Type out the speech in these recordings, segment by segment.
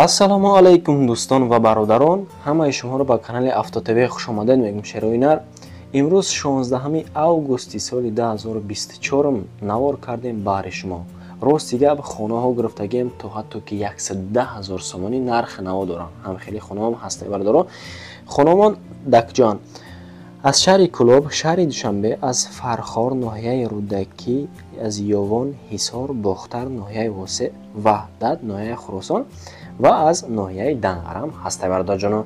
Ассалому алайкум дӯстон ва бародарон, ҳамаи шуморо ба канали Авто ТВ хушомадед мегӯм. Шероинар имрӯз 16 августи соли 2024 навор кардем баҳри шумо. Рости гап, хонаҳо гирифтагем то ҳатто ки 110 ҳазор сомонӣ нархи наво доранд. Ҳам хеле хонаҳом ҳастанд, бародарон. Хонамон дакҷон аз шаҳри Кӯлоб, шаҳри Душанбе, аз Фархор, ноҳияи Рӯдакӣ, аз Ёвон, Ҳисор, Бохтар, ноҳияи Восеъ, Ваҳдат, ноҳияи Хуросон ва аз ноҳияи Данғарам ҳастанд, бародарҷоно.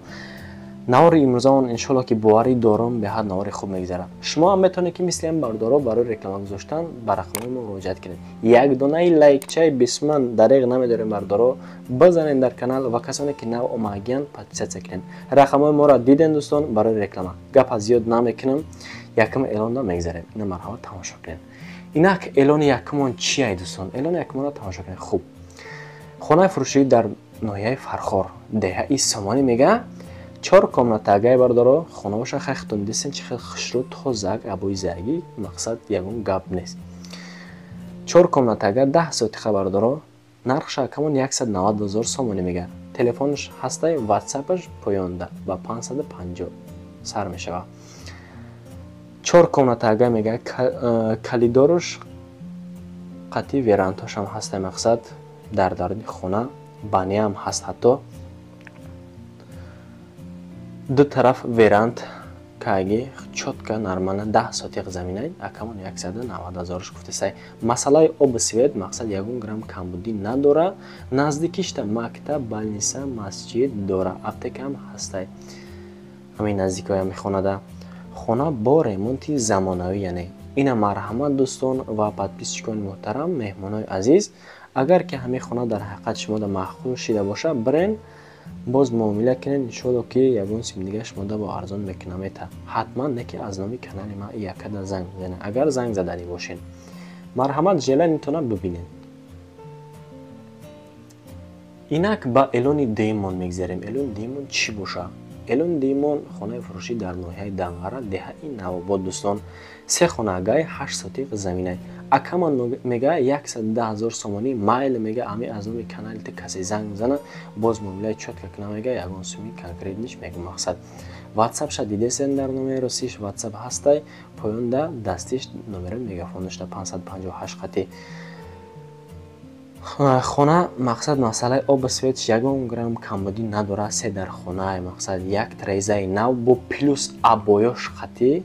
Навори имрӯзаон иншоалло ки боварӣ дорам беҳад навори хуб мегузарад. Шумо ҳам метавонед ки мисли ҳам бародаро барои реклама гузоштан ба рақамҳои мо муроҷиат кунед. Як донаи лайкчаи бисман дареғ намедорем, бародаро, бизанед дар канал ва касоне ки нав омадагиянд подписаться кунед. Рақамҳои моро дидем, дӯстон, барои реклама. Гапа зиёд намекунам, якум эълонда мегузарем. Ина марҳамат, тамошо кунед. Инак эълони якумон чия, дӯстон? Эълони якумонро тамошо кунед. Хуб, хонаи фурӯшӣ дар ноҳияи Фархор, деҳаи Сомонӣ мега, 4 комната агай, бародаро. Хонавоша хайхтон дисен, чи хел хушрӯ, тозак, абои заги, мақсад ягон гап нест. 4 комната ага, 10 сотиха, бародаро. Нархша акамон 190 ҳазор сомонӣ мега. Телефонш ҳастай, ватсапаш поёнда ба 550 сар мешавад. 4 комната ага мега, калидоруш қатъи верандҳошам ҳастай, мақсад дар даруни хона баняам ҳаст, ҳатто ду тараф веранд каги, чётко, нормально. 10 сотиқ заминай, акамон 190 ҳазорш гуфтесай. Масъалаи обу свет, мақсад, ягон грамм камбудӣ надора. Наздикишта мактаб, больница, масҷид дора, аптекаам ҳастай ҳамин наздикоя мехонада. Хона бо ремонти замонавӣ, яъне ина марҳамат, дӯстон ва подписчикони муҳтарам, меҳмонои азиз, агар ки ҳамин хона дар ҳақиқат шумода маъқул шида боша, бирен, боз муомила кунед. Иншоалло ки ягон сим дига шумода бо арзон мекунам мета ҳатман, не ки аз номи канали ма якада занг бизанед. Агар занг заданӣ бошед, марҳамат, желаниятона бибинед. Инак ба эълони дуюмон мегзарем. Эълони дуюмон чӣ боша? Эълони дуюмон хонаи фурӯшӣ дар ноҳияи Данғара, деҳаи Навобод, дӯстон. 3 хона агай, 8 сотиқ заминай. Акаман мега 110 ҳазор сомонӣ майл мега. Ами аз номи канали ту касе занг мезана, боз муомилаи чётко кунам мега, ягон суми конкретниш мегӯ. Мақсад, ватсапша дидесен, дар номери росиш ватсап ҳастай, поёнда дастиш номери мегафонашда 558 қатӣ. Хона, мақсад, масъалаи обу светш ягон грамм камбудӣ надора. Се дар хонаи, мақсад, як трезаи нав бо плюс абоёш қатӣ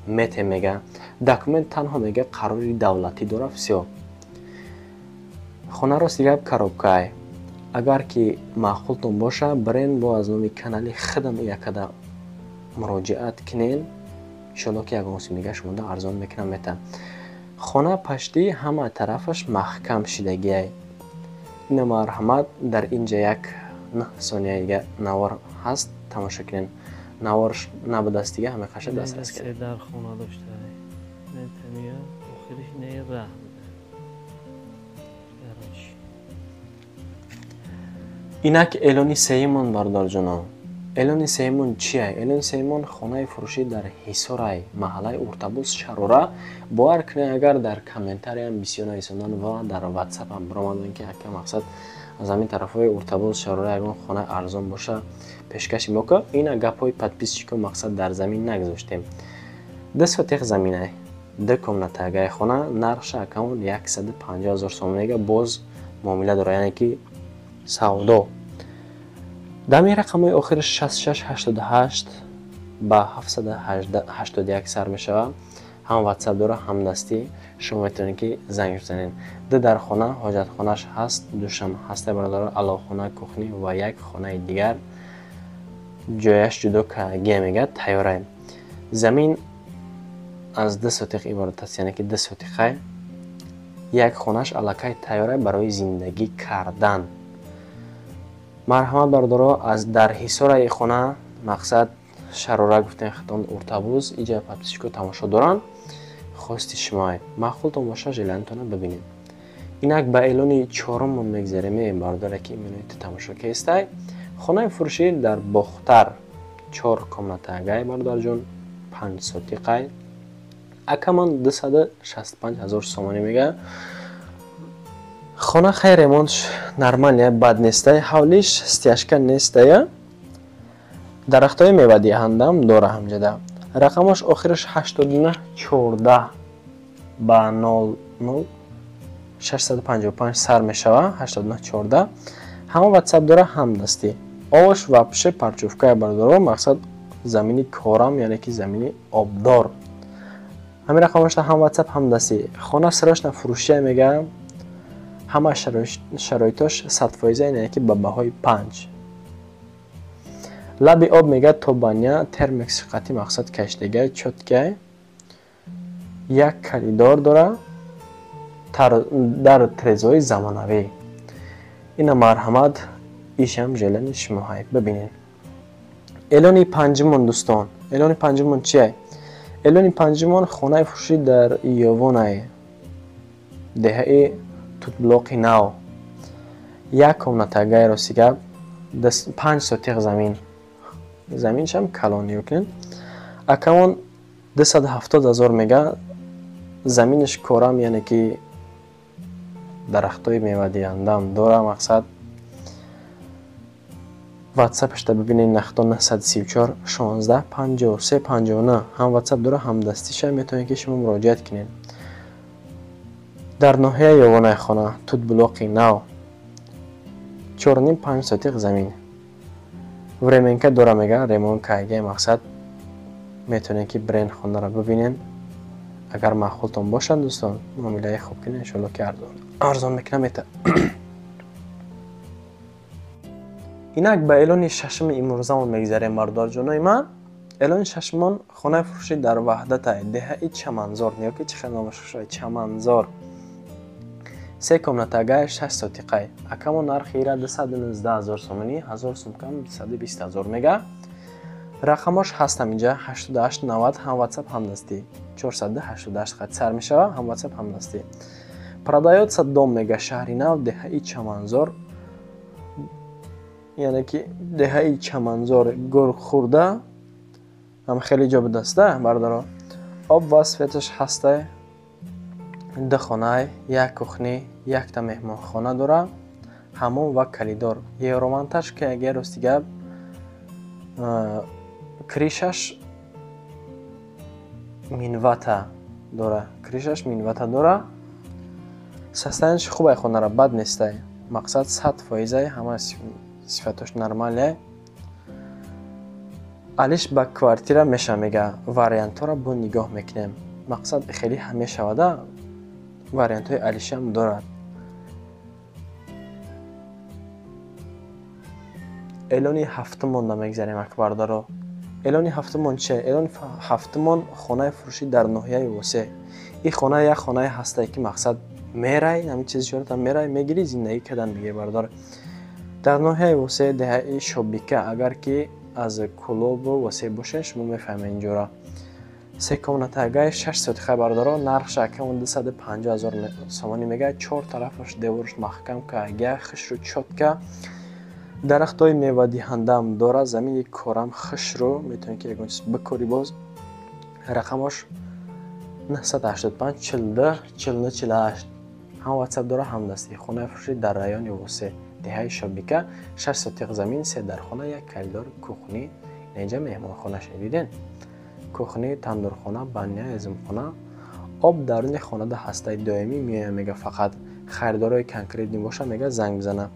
мете мега. Документ танҳо мега қарори давлатӣ дора, всё. Хона, рости гап, коробкай. Агар ки маъқултон боша, бирен, бо аз номи канали худам якада муроҷиат кунен. Иншоалло ки ягон сум дига шумода арзон мекунам мета. Хона пашти ҳама тарафаш маҳкам шидагиай. Ина марҳамат, дар инҷа як 9 сония дига навор ҳаст, тамошо кунен. Наворш набудаст дига, ҳама қаша дастрас кунед. Дар хона дошта охириш не раҳ. Инак эълони сеюмон, бародарҷоно. Эълони сеюмон чия? Эълони сеюмон хонаи фурӯшӣ дар Ҳисорай, маҳаллаи Уртабуз, Шарора. Бовар кунед, агар дар комментариям бисёр нависондан ва дар ватсапам биромаданд ки ака, мақсад, аз ҳамин тарафҳои Уртабуз, Шарора ягон хонаи арзон боша, пешкаши мо ка. Ина гапҳои подписчико, мақсад, дар замин нагузоштем. 2 сотиқ заминай, 2 комната агаи хона. Нархша акамон 150 ҳазор сомонега, боз муомила дора, яъне ки савдо. Дами рақамҳои охири 6688 ба 781 сар мешавад. Ҳам ватсап дора, ҳам дастӣ. Шумо метавонед ки занг бизанед. Ду дар хона, ҳоҷатхонаш ҳаст, душам ҳаста, бародаро, аловхона, кухни ва як хонаи дигар ҷояш ҷудо кардагия мега, тайёрай. Замин аз 2 сотиқ иборат аст, яъне ки 2 сотиқай. Як хонаш аллакай тайёрай барои зиндагӣ кардан. Марҳамат, бародаро, аз дар Ҳисораи хона, мақсад, Шарора гуфтем, хитон Уртабуз, иҷа подписчико тамошо доранд. Хости шумоай, маъқултон боша, желаниятона бибинед. Инак ба эълони чоруммон мегзарем, бародаре ки миноити тамошо кестай. Хонаи фурӯшӣ дар Бохтар, 4 комната агай, бародарҷон, 5 Сотиқай. Акаман 265 ҳазор сомонӣ мега. Хона хай ремонтш нормалия, бад нестай, ҳавлиш стяжка нестая. Дарахтҳои мевадиҳандаам дора ҳамҷада. Рақамаш охираш 89 14 ба 00 655 сар мешава, 89 14. Ҳама WhatsApp дора, ҳам дастӣ. Овош вообще парчовкая бардоро, мақсад замини корам, яъне ки замини обдор. Ҳамин рақамашда ҳам WhatsApp, ҳам дастӣ. Хона срочно фурӯшия мега, ҳама шароитош 100%, яъне ки ба баҳои 5. Лаби об мега, то баня термекс қати мақсад каштега, чоткай. Як коридор дора дар трезои замонавӣ. Ина марҳамат, ишам желани шумоҳай, бибинед. Эълони панҷумон дӯстон, эълони панҷумон чие? Эълони панҷумон хонаи фурӯшӣ дар Ёвонай, деҳаи Тутблоқи нав. Як комнатагаи рости гап, 5 сотиқ замин. Заминшам калон ёкунед. Акамон 270 ҳазор мега, заминаш корам, яъне ки дарахтҳои мевадиҳандаам дора мақсад. WhatsApp-шда бибинед, нахто 934 16 53 59, ҳам WhatsApp дора, ҳам дастиша, метавонед ки шумо муроҷиат кунед. Дар ноҳияи Ёвонай хона, Тутблоқи нав, 4,5-5 сотиқ замин. Временка дора мега, ремонт кайге мақсад, метавонед ки бренд хонаро бибинед. Агар маъқултон бошад дӯстон, муомилаи хуб кунед, иншоалло ки арзон мекунам мета. Инак ба эълони шашуми имрӯзамон мегзарем, бародарҷонои ман. Эълони шашумон хонаи фурӯшӣ дар Ваҳдатай, деҳаи Чаманзор, ё ки чӣ хел номаш шуда, Чаманзор. 3 комнатагай, 6 сотиқай. Акамо нархи ира 219 ҳазор сомонӣ, 1000 сум кам 220 ҳазор мега. Рақамош ҳастам инҷа 88 90, ҳам WhatsApp, ҳам дастӣ. 488 хат сар мешава, ҳам WhatsApp, ҳам дастӣ. Продаётся дом мега, шаҳри нав, деҳаи Чаманзор, яъне ки деҳаи Чаманзор гурхӯрда, ҳам хеле ҷо будаста бародаро. Об ва светаш ҳастай, 2 хонай, як кухни, якта меҳмонхона дора, ҳамом ва коридор. Евромонтаж ки агар рости гап, кришаш минвата дора, кришаш минвата дора. Состоянияш хубай хонара, бад нестай. Мақсад 100%, ҳама сифатош нормалия. Алиш ба квартира меша мега, вариантҳоро бо нигоҳ мекунем. Мақсад хеле мешавада, вариантҳои алишиам дорад. Эълони ҳафтумонда мегзарем акбардаро. Эълони ҳафтумон чие? Эълони ҳафтумон хонаи фурӯшӣ дар ноҳияи Восеъ. Ин хона як хонаи ҳастае ки мақсад мерай, ҳамин чизи шӯҳратам мерай, мегирӣ, зиндагӣ кардан мегирӣ бародар. Дар ноҳияи Восеъ, деҳаи Шобика, агар ки аз Кӯлобу Восеъ бошед, шумо мефаҳмед инҷоро. 3 комнатагаи 6 сотиқа бародаро, нархш акамон 250 ҳазор сомонӣ мега, 4 тарафаш деворш маҳкам кага, хушру чотка, дарахтҳои мевадиҳандаам дора, замини корам хушру, метавонед ки ягон чиз бикорӣ боз. Рақамош 985 42 49 48, ҳам WhatsApp дора, ҳам дастӣ. Хонаи фурӯшӣ дар райони Восеъ, деҳаи Шобика, 6 сотиқ замин, 3 дархона, як коридор, кухни. Инҷа меҳмонхонаш диден. Кухни, тандурхона, баня, ҳезумхона. Об даруни хонада ҳастаи доимӣ меояд мега, фақат харидорои конкретни боша мега занг бизана.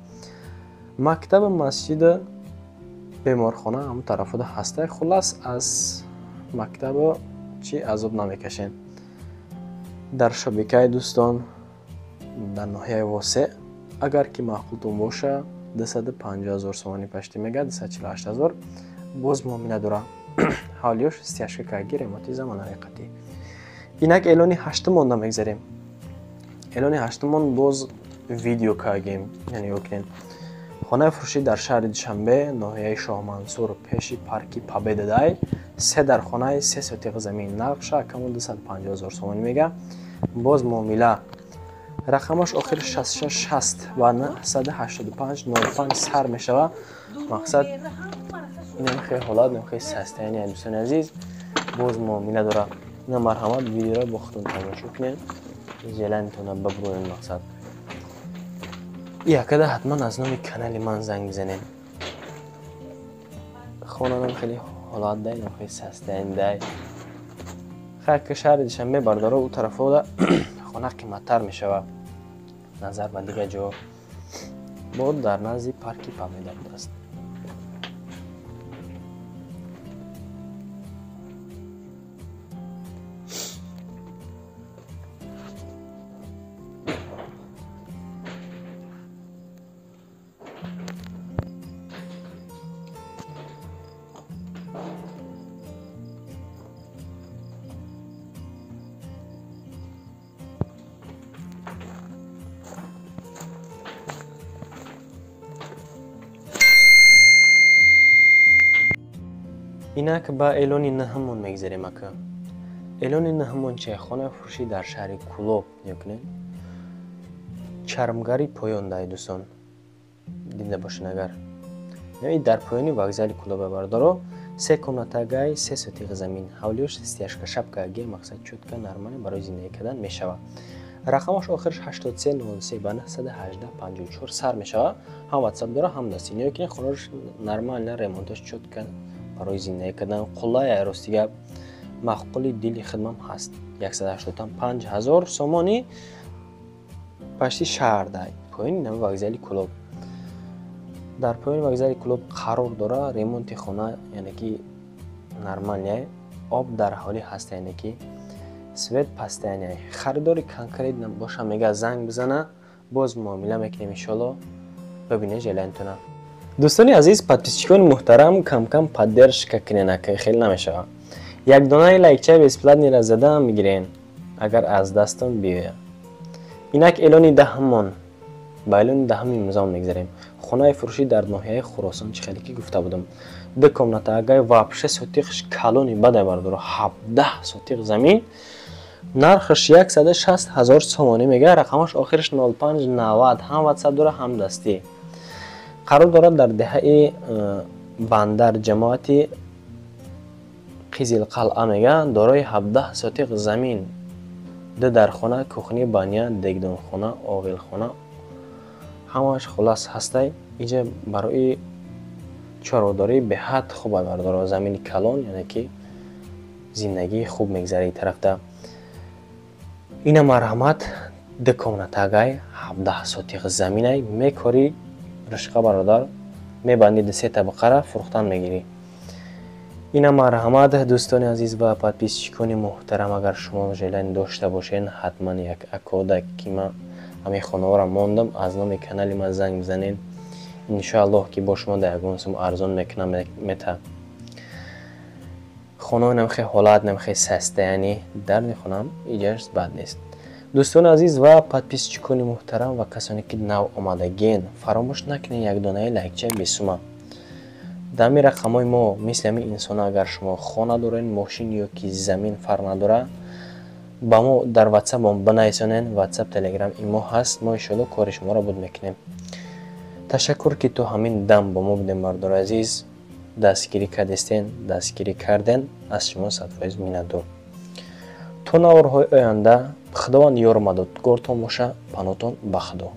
Мактаб, масҷид, беморхона ҳам тарафода ҳастай. Хуллас аз мактабу чӣ азоб намекашен. Дар Шобикаи дӯстон, дар ноҳияи Восеъ, агар ки маъқултон боша, 250 ҳазор сомонӣ пашти мега, 248 ҳазор. Боз муомила дора. Ҳавлиёш стяжка каги, ремонти замонави қатъӣ. Инак эълони ҳаштумонда мегзарем. Эълони ҳаштумон боз видео кагем, яъне ёкунед. Хонаи фурӯшӣ дар шаҳри Душанбе, ноҳияи Шоҳмансур, пеши парки Победадай, 3 дархонаи 3 сотиқ замин, нархша акамон 250 ҳазор сомонӣ мега. Боз муомила. Рақамаш охир 66 60 ва 985 05 сар мешава. Мақсад инам хеле ҳолат, инам хеле состояние дӯстони азиз, боз муомила дора. Ина марҳамат, видеоро бо худтон тамошо кунед, желанитонро бибуред мақсад. Якада ҳатман аз номи канали ман занг бизанем. Хонанам хеле ҳолат дай, нам хеле састаин дай. Хайр, ки шаҳри Душанбе, бародаро, ӯ тарафода хона қиматтар мешавад назар ба дигар ҷо. Бо дар назди парки Победа будааст. Инак ба эълони наҳамон мегзарем, ака. Эълони наҳамон чи? Хонаи фурӯшӣ дар шаҳри Кӯлоб, мекунем. Чармгари поён дай, дӯстон. Дида бошед агар. Яъне дар поёни вокзали Кӯлоб, бародаро, се комнатагай, 3 сотиқ замин. Ҳавлиёш стяжка шапкаги, мақсад чётко нормально барои зиндагӣ кардан мешавад. Рақамаш охираш 8303 ба 918 54 сар мешавад. Ҳам WhatsApp дора, ҳам дастӣ. Нигоҳ кунед, хонааш нормально, ремонташ чётко, барои зиндагӣ кардан қулай, рости гап, маъқули дили хидмам ҳаст. 185 ҳазор сомонӣ, пашти шаҳр дай, поёни нами вокзали Кӯлоб. Дар поёни вокзали Кӯлоб қарор дора. Ремонти хона яъне ки нормальный, об дар ҳавлӣ ҳаст, яъне ки свет постоянный. Харидори конкретно боша, мега, занг бизана, боз муомила мекунем, иншоалло. Бибинед желаниятона. Дӯстони азиз, подписчикони муҳтарам, кам-кам поддержка кунен, ака, хеле намешавад. Як донаи лайкчаи бесплатныйра зада мегирен, агар аз дастон биёяд. Инак эълони даҳамон. Ба эълони даҳами имрӯзамон мегзарем. Хонаи фурӯшӣ дар ноҳияи Хуросон, чӣ хеле ки гуфта будам. Ду комната агай, вообще сотиқш калони бадай, бародаро, 17 сотиқ замин. Нархаш 160 ҳазор сомонӣ мега, рақамаш охираш 0590, ҳам WhatsApp дора, ҳам дастӣ. Қарор дорад дар деҳаи Бандар, ҷамоати Қизилқалъа мега, дорои 17 сотиқ замин, ду дархона, кухня, баня, дегдонхона, оғилхона, ҳамааш хулас ҳастай. Инҷа барои чорводорӣ беҳад хуб, бародаро, замини калон, яъне ки зиндагии хуб мегзара ин тарафта. Ина марҳамат, ду комнатагай, 17 сотиқ заминай, мекорӣ ришқа, бародар, мебандӣ ду се табақара, фурӯхтан мегирӣ. Ина марҳамат, дӯстони азиз ва подписчикони муҳтарам, агар шумо желание дошта бошед, ҳатман як акода ки ман ҳамин хонаҳоро мондам, аз номи канали ман занг бизанед. Иншоаллоҳ ки бо шумо дар ягон сум арзон мекунам мета. Хонаҳо намхе ҳолат, намхе состояние, дарди хонам иҷаш бад нест. Дӯстони азиз ва подписчикони муҳтарам ва касоне ки нав омадагиен, фаромӯш накунед як донаи лайкча бесума. Дар ҳамин рақамҳои мо, мисли ҳамин инсона, агар шумо хона доред, мошин ё ки замин, фарқ надорад, ба мо дар WhatsApp бинависонед, WhatsApp, Telegram имо ҳаст, мо иншоалло кори шуморо буд мекунем. Ташаккур ки то ҳамин дам бо мо будем, бардори азиз, дастгирӣ кардестен, дастгирӣ карден, аз шумо 100% миннатдор. То наворҳои оянда, Худованд ёру мададгортон боша, паноҳтон ба Худо.